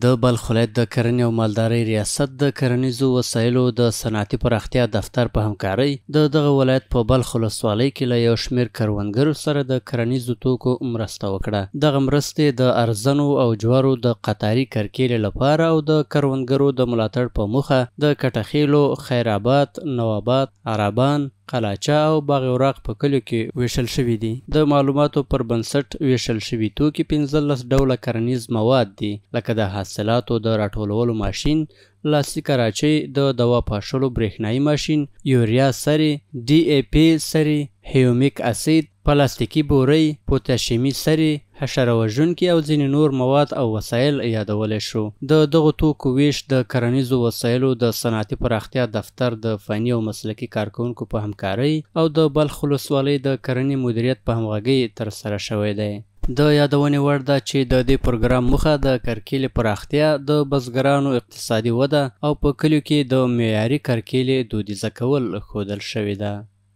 د بلخ ولایت د کرنې او مالدارۍ ریاست د کرنیزو وسایلو د صنعتي پراختیا دفتر په همکارۍ د دغه ولایت په بلخ ولسوالۍ کې له یو شمېر کروندګرو سره د کرنیزو توکو مرسته وکړه. دغه مرستې د ارزنو او جوارو د قطاري کرکیلې لپاره او د کروندګرو د ملاتړ په موخه د کټخېلو، خیرآباد، نواباد، عربان، قلاچه او باغ اوراق په کلیو کې ویشل شوي دي. د معلوماتو پر بنسټ ویشل شوي توکي 15 ډوله کرنیز مواد دي، لکه د حاصلاتو د راټولولو ماشین، لاسي کراچۍ، د دوا پاشلو برېښنايي ماشین، یوریا سرې، ډي ای پي سرې، هیومیک اسید، پلاستیکي بورۍ، پوتاشیمي سرې، حشره وژونکي او ځینې نور مواد او وسایل یادولی شو. د دغو توکو ویش د کرنیزو وسایلو د صنعتي پراختیا دفتر د فني او مسلکي کارکوونکو په همکارۍ او د بلخ ولسوالۍ د کرنې مدیریت په همغږۍ ترسره شوی دی. د یادونې وړ ده چې د دې پروګرام موخه د کرکیلې پراختیا، د بزګرانو اقتصادي وده او په کلیو کې د معیاري کرکیلې دودیزه کول ښودل شوې ده.